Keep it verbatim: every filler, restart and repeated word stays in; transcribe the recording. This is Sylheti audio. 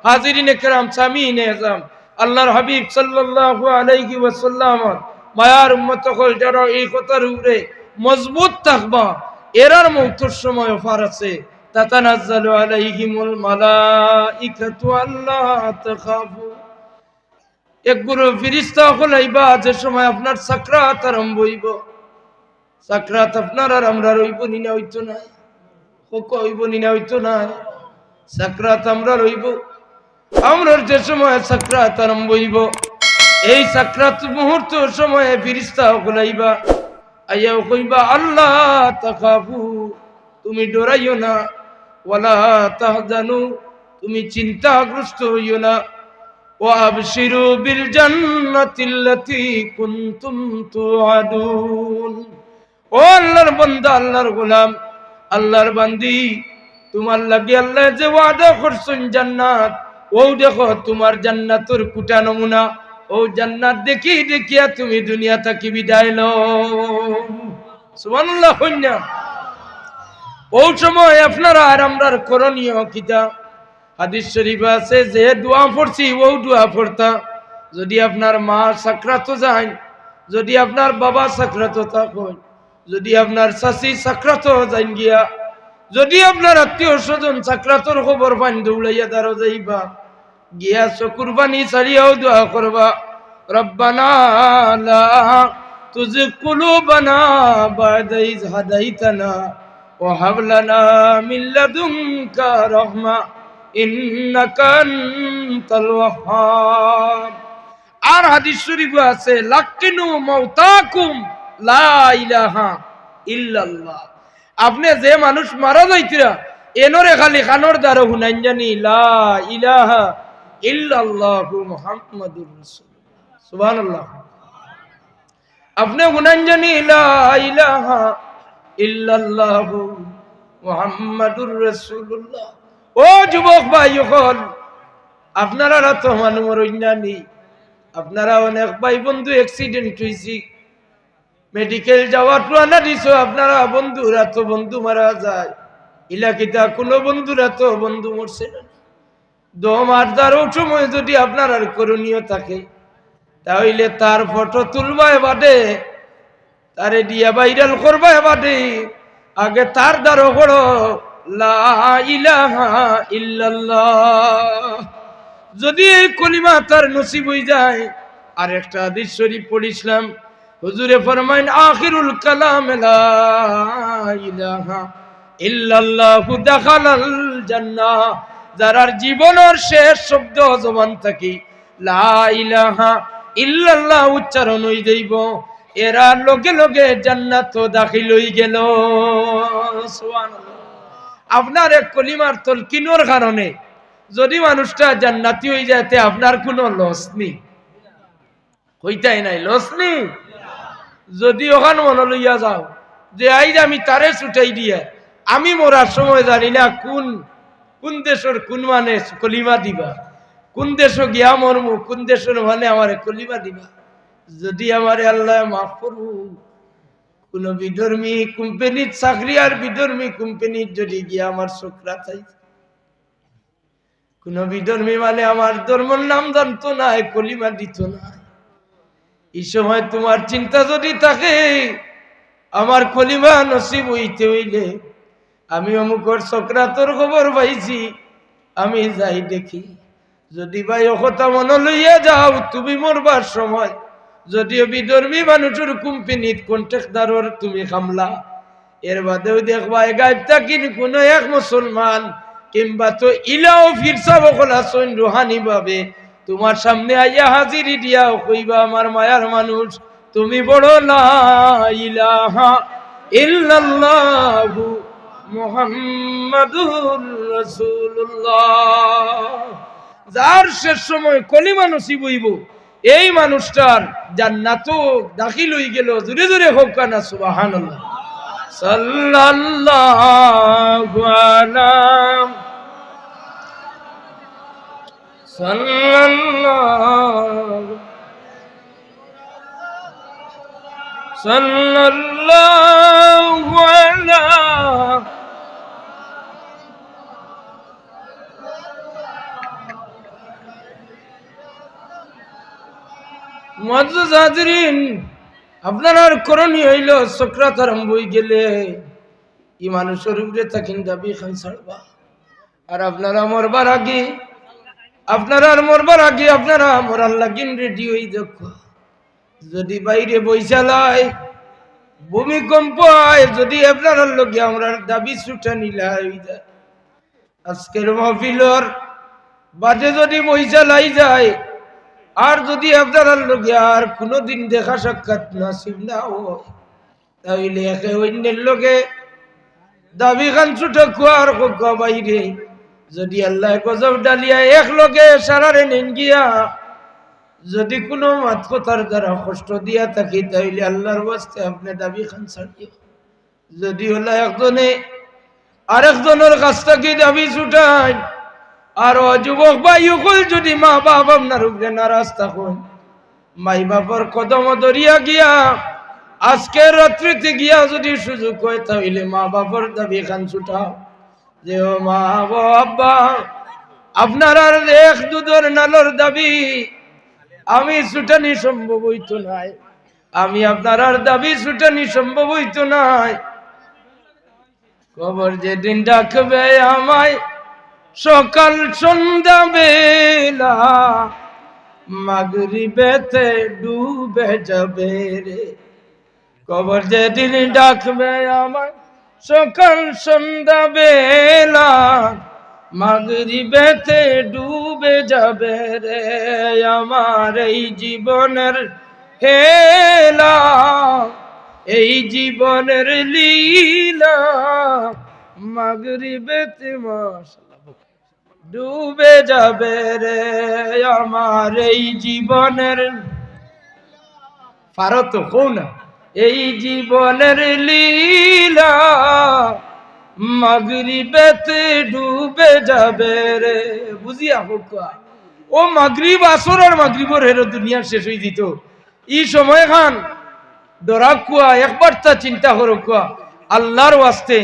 হাজিরিনে কেরাম, সামিইনে এজাম, আল্লাহর হাবিব সাল্লাল্লাহু আলাইহি ওয়াসাল্লামর মায়ার উম্মত অকল যারা এই কথার উপরে মজবুত থাকবা, এরার মউতর সময় অফার আছে, তাতানাজ্জালু আলাইহিমুল মালাইকাতু আল্লা তাখাফু। এক গুরু ফিরিস্তা অকল আইবা, যে সময় আপনার সাকরাত আরম্ভ অইবো, সাকরাত আপনার আর আমরার অইবো নি না অইতো নায়? কউক্কা, অইবো নি না অইতো নায়? সাকরাত আমরার অইবো। আমরার যে সময় সাকরাত আরম্ভ অইবো, এই সাকরাত মুহূর্ত সময়ে ফিরিস্তা অকল আইবা, আইয়াও কইবা, "আল্লা তাখাফু, তুমি ডরাইও না, ওয়ালা তাহজানু, তুমি চিন্তাগ্রস্ত অইও না, ওয়া আবশিরু বিল জান্নাতিল্লাতী কুনতুম তুআদুন।" ও আল্লাহর বান্দা, আল্লাহর গোলাম, আল্লাহর বান্দি, তুমার লাগি আল্লায় যে ওয়াদা করছইন জান্নাত, অউ দেখো তুমার জান্নাতর কুটা নমুনা, অউ জান্নাত দেখি দেখিয়া তুমি দুনিয়া থাকি বিদায় লও। সুবহানাল্লাহ কইন না? অউ সময় আপনারা আর আমরার করণীয় কিতা? হাদিস শরীফ আছে, যে দোয়া পড়ছি, অউ দোয়া পড়তা। যদি আপনার মা সাকরাতো যাইন, যদি আপনার বাবা সাকরাতো থাকইন, যদি আপনার চাচি সাকরাতো যাইন গিয়া, যদি আপনার আত্মীয় স্বজন সাকরাতর খবর পাইন, দৌড়াইয়া দারো যাইবা, গিয়া চকুর পানি ছাড়িয়াও দোয়া করবা, "রব্বানা লা তুজিগ কুলুবানা বা'দা ইজ হাদাইতানা ওয়া হাব লানা মিন লাদুনকা রাহমা ইন্নাকা আনতাল ওয়াহ্হাব।" আর হাদিস শরীফো আছে, "লাক্কিনু মাওতাকুম লা ইলাহা ইল্লাল্লাহ।" আপনে যে মানুষ মারা যাইতরা, এনরে খালি কানর দ্বারো হুনাইন জানি, "লা ইলাহা ইল্লাল্লাহু মুহাম্মাদুর রাসূলুল্লাহ।" সুবহানাল্লাহ। আপনে হুনাইন জানি, "লা ইলাহা ইল্লাল্লাহু মুহাম্মাদুর রাসূলুল্লাহ।" ও যুবক ভাই অকল, আপনারার তো মানু মরইন না নি, আপনারা অনেক ভাই বন্ধু accident অইছে, মেডিকেল যাওয়ার রওয়ানা দিছো, আপনারা বন্ধুরা তো বন্ধু মারা যায়, ইলা কিতা কুনু বন্ধুরা তো বন্ধু মরছে না। দম আর যার অউ সময় যদি আপনারার করণীয় থাকে, তা অইলে তার ফটো তুলবায় বাদে, তারে দিয়া ভাইরাল করবায় বাদে, আগে তার দ্বারো পড়ো লা ইলাহা ইল্লাল্লাহ। যদি এই কলিমা তার নসিব অই যায়, আর একটা হাদিস শরীফ পড়ছিলাম, হুজুরে ফরমাইন, "আখিরুল কালাম লা ইলাহা ইল্লাল্লাহু দাখালাল জান্নাহ।" যারার জীবনর শেষ শব্দ জবান থাকি লা ইলাহা ইল্লাল্লাহ উচ্চারণ অই যাইবো, এরা লগে লগে জান্নাতো দাখিল অই গেলো। সুবহানাল্লাহ। আপনার এক কলিমার তলকিনর কারণে যদি মানুষটা জান্নাতি অই যায়, তে আপনার কুনু লস নি। কইতায় নায়, লস নি? যদি অখান মনো লইয়া যাও যে আইজ আমি তারে ছুটাই দিয়া, আমি মরার সময় জানি না কুন, কুন দেশর কুন মানে কলিমা দিবা, কুন দেশো গিয়া মরমু, কুন দেশর মানে আমারে কলিমা দিবা। যদি আমারে আল্লায় মাফ করবো, কুনু বিধর্মী কোম্পানিত চাকরি আর বিধর্মী কোম্পানিত যদি গিয়া আমার সাকরাত অইছে, কুনু বিধর্মী মানে আমার ধর্মর নাম জানতো নায়, কলিমা দিতো নায়। ই সময় তুমার চিন্তা যদি থাকে, আমার কলিমা নসিব অইতে অইলে আমি অমুকর সাকরাতর খবর পাইছি, আমি যাই দেখি। যদি ভাই অউ কথা মনো লইয়া যাও, তুমি মরবার সময় যদিও বিধর্মী মানুষর কোম্পানিত কন্ট্রাক্টরর তুমি কামলা, এর বাদেও দেখবায় গাইব থাকি কুনু এক মুসলমান কিংবা তো ইলাও পীর সাব অকল আছইন রুহানি ভাবে তুমার সামনে আইয়া হাজিরি দিয়াও কইবা, "আমার মায়ার মানুষ, তুমি পড়ো লা ইলাহা ইল্লাল্লাহু মুহাম্মাদুর রাসূলুল্লাহ।" যার শেষ সময় কলিমা নসিব অইবো, এই মানুষটার জান্নাতো দাখিল অই গেলো। জোরে জোরে কউক্কা না সুবহানাল্লাহ। সাল্লাল্লাহু আলা, সাল্লাল্লাহু, সাল্লাল্লাহু আলা, মুআজ্জাজ হাজিরিন, আপনারার করণীয় অইলো, সকরাত আরম্ভ অইগেলে ই মানুষর উপরে থাকি দাবি খান ছাড়বা। আর আপনারা মরবার আগে, আপনারার মরবার আগে আপনারা মরার লাগিন রেডি অই যাউক্কা। যদি বাইরে বৈশালায়, ভূমিকম্প আয়, যদি আপনারার লগে আমরার দাবি ছুটানি লাই অই যায়, আজকের মাহফিলর বাদে যদি বৈশালাই যায়, আর যদি আপনারার লগে আর কুনুদিন দেখা সাক্ষাৎ নসিব না অয়, তাইলে একে অইন্যর লগে দাবি খান ছুটাউক্কা আর কউক্কা বাইরে। যদি আল্লায় গজব ডালিয়া এক লগে সারারে নেইন গিয়া, যদি কুনু মাত কথার দ্বারা কষ্ট দিয়া থাকি, তাইলে আল্লার ওয়াস্তে আপনে দাবি খান ছাড়িও। যদি অলা একজনে আরেকজনর কাছ থাকি দাবি ছুটাইন, আর ও যুবক ভাই অকল যদি মা বাপ আপনার উপরে নারাজ থাকইন, মাই বাপর কদম ধরিয়া গিয়া আজকের রাত্রিতে গিয়া যদি সুযোগ অয়, তাইলে মা বাপর দাবি খান ছুটাও যে, "ও মা, ও আব্বা, আপনারার এক দুধর নালর দাবি আমি ছুটানি সম্ভব অইতো নায়, আমি আপনারার দাবি ছুটানি সম্ভব অইতো নায়।" কবর যেদিন ডাকবে আমায় সকাল সন্ধ্যা বেলা, মাগরিবেতে ডুবে যাবে রে। কবর যেদিন ডাকবে আমায় সকাল সন্ধ্যা বেলা, মাগরিবেতে ডুবে যাবে রে। আমার এই জীবনের হেলা, এই জীবনের লীলা, মাগরিবেতে মাশাআল্লাহ ডুবে যাবে রে। আমার এই জীবনের, পারো তো, কও না, এই জীবনের লীলা মাগরিবেতে ডুবে যাবে রে। বুঝিয়া কউক্কা, ও মাগরিব, আসর আর মাগরিবর হেরো দুনিয়া শেষ অই যিতো। ই সময়খান ডরাউক্কা, একবার তা চিন্তা করউক্কা, আল্লার ওয়াস্তে।